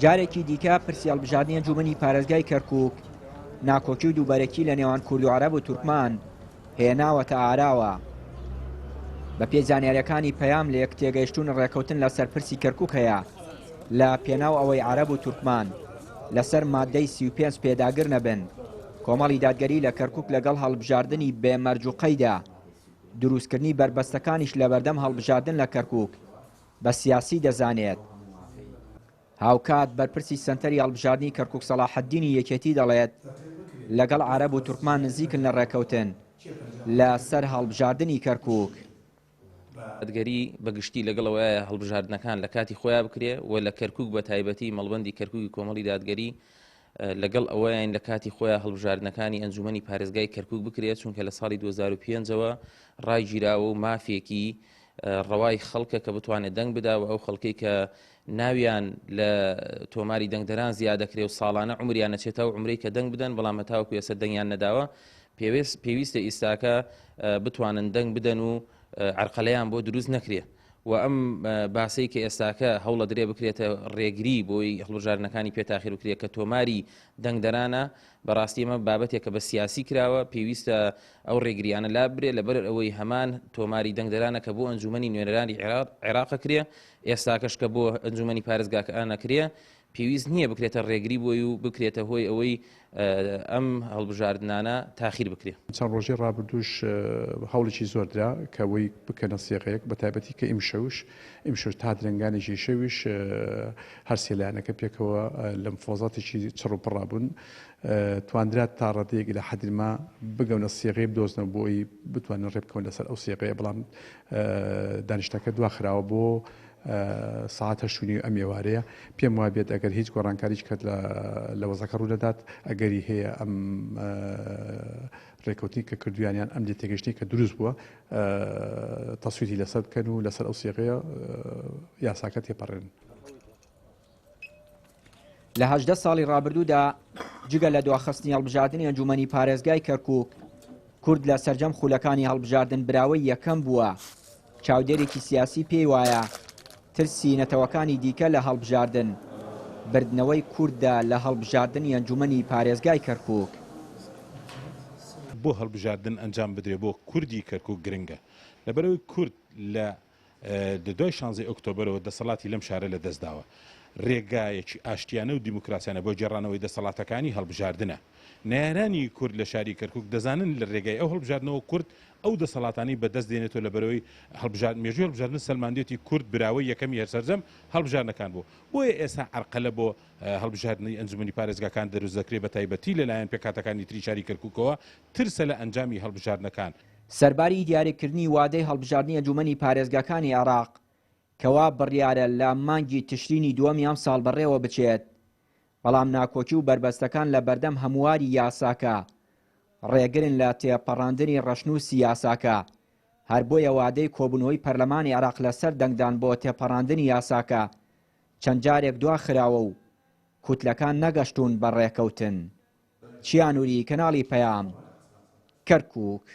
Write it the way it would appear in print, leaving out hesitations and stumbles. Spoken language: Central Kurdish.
جارێکی دیکە پرسی هەڵبژاردنی ئەنجوومەنی پارێزگای کەرکووک ناکۆکی و دووبەرەکی لە نێوان کورد و عەرەب و تورکمان هێناوەتە ئاراوە. بەپێی زانیارییەکانی پەیام لێکتێگەیشتوون ڕێکەوتن لەسەر پرسی کەرکووک هەیە لە پێناو ئەوەی عەرەب و تورکمان لەسەر ماددەی 35 پێداگر نەبن. کۆمەڵی دادگەری لە کەرکووک لەگەڵ هەڵبژاردنی بێ مەرج و قەیدە، دروستکردنی بەربەستەکانیش لەبەردەم هەڵبژاردن لە کەرکووک بە سیاسی دەزانێت. هاوکات بەرپرسی سەنتەری هەڵبژاردنی کەرکوک سەڵاحەدینی یەکێتی دەڵێت، لەگەڵ عەرەب و تورکمان نزیکن لە ڕێککەوتن لە سەر هەڵبژاردنی کەرکوک. دادگەری بە گشتی لەگەڵ ئەوەیە هەڵبژاردنەکان لە کاتی خۆیان بکرێ و لە کەرکوک بە تایبەتی مەڵبەندی کەرکوکی کۆمەڵی دادگەری لەگەڵ ئەوەیان لە کاتی خۆیان هەڵبژاردنەکانی ئەنجومەنی پارێزگای کەرکوک بکرێت چونکە لە ساڵی 2005ەوە ڕاگیراوە و مافێکی ڕەوای خەڵکە کە بتوانێت دەنگ بدا و ئەو خەڵکەی کە ناویان لە تۆماری دەنگدەران زیاد دەکرێ و ساڵانە عومریان نەچێتە و عومرەی کە دەنگ بدەن بەڵام هەتاوەکو ئێستا دەنگیان نەداوە پێویست پێویستە ئیستاکە بتوانن دەنگ بدەن و عەرقەلەیان بۆ دروست نەکرێ و ئەم باسەی کە ئێستاکە هەوڵە درێ بکرێتە ڕێگری بۆی هەڵبژاردنەکانی پێ تاخیر بکرێت کە تۆماری دەنگدەرانە بەڕاستی ئەمە بابەتێکە بە سیاسی کراوە پێویستە ئەو ڕێگریانە لاببرێ لەبەر ئەوەی هەمان تۆماری دەنگدەرانە کە بۆ ئەنجومەنی نوێنەرانی عێراق ئەکرێ ئێستاکەش کە بۆ ئەنجومەنی پارێزگاکان ئەکرێ پێویست نییە بکرێتە ڕێگری بۆی و بکرێتە هۆی ئەوەی ئەم هەڵبژاردنانە تاخیر بکرێ. چەند ڕۆژی ڕابردووش هەوڵێکی زۆر درا کە وەی بکەنە سێغەیەک بە تایبەتی کە ئیمشەوش ئیمشەو تا درەنگانێکی شەویش هەر سێ لایەنەکە پێکەوە لە مفاوەزاتێکی چڕ و پڕا بوون. تواندرا تا ڕادەیەک ئیلا حەدی ما بگەونە سیغەیە بدۆزنەوە بۆ ئەوی بتوانن ڕێبکەون لەسەر ئەو سیغەیە بەڵام دانیشتەکە دواخراوە بۆ سەعات هەشت و نیو ئەم ئێوارەیە پێم وابێت ئەگەر هیچ گۆڕانکاریی کەت لە وەزعەکە ڕوونەدات ئەگەری هەیە ئەم ڕێکەوتنی کە کردویانیان ئەم لێتێگەشتنی کە دروست بووە تەسویتی لەسەر بکەن و لەسەر ئەو سیغەیە یاساکە تێپەڕێنن. لە 18 ساڵی ڕابردوودا جگە لە دواخستنی هەڵبژاردنی ئەنجومەنی پارێزگای کەرکوک کورد لە سەرجەم خولەکانی هەڵبژاردن براوەی یەکەم بووە چاودێرێکی سیاسی پێی وایە ترسی نەتەوەکانی دیکە لە هەڵبژاردن بردنەوەی کوردە لە هەڵبژاردنی ئەنجومەنی پارێزگای کەرکوک. بۆ هەڵبژاردن ئەنجام بدرێ بۆ کوردی کەرکوک گرنگە لەبەرئەوەی کورد لە لە دوای شانزەی ئۆکتۆبەرەوە دەسەڵاتی لەم شارە لە دەست داوە. رێگایەکی ئاشتیانە و دیموکراسیانە بۆ گێڕانەوەی دەسەڵاتەکانی هەڵبژاردنە. نەیارانی کورد لە شاری کەرکوک دەزانن لە رێگای ئەو هەڵبژاردنەوە کورد ئەو دەسەڵاتانەی بە دەست دێنێتەوە لە بەرەوەی هەڵبژارد مێژووی هەڵبژاردن سەلماندوێتی کورد براوەی یەکەمی هەر سەرجەم هەڵبژاردنەکان بوو. بۆیە ئێستا عەرقەلە بۆ هەڵبژاردنی ئەنجومەنی پارێزگاکان دروست دەکرێت بە تایبەتی لە لایەن پێکهاتەکانی تری شاری کەرکوکەوە ترسە لە ئەنجامی هەڵبژاردنەکان. سەرباری دیاریکردنی وادەی هەڵبژاردنی ئەنجومەنی پارێزگاکانی عێراق کە وا بڕیارە لە مانگی تشرینی دووەمی ئەمساڵ بەڕێوە بچێت، بەڵام ناکۆکی و بەربەستەکان لە بەردەم هەمواری یاساکە ڕێگرن لە تێپەڕاندنی ڕەشنووسی یاساکە، هەر بۆیە وادەی کۆبوونەوەی پەرلەمانی عێراق لەسەر دەنگدان بۆ تێپەڕاندنی یاساکە چەند جارێک دواخراوە و کوتلەکان نەگەشتوون بە ڕێکەوتن. چیا نوری، کەناڵی پەیام، کەرکووک.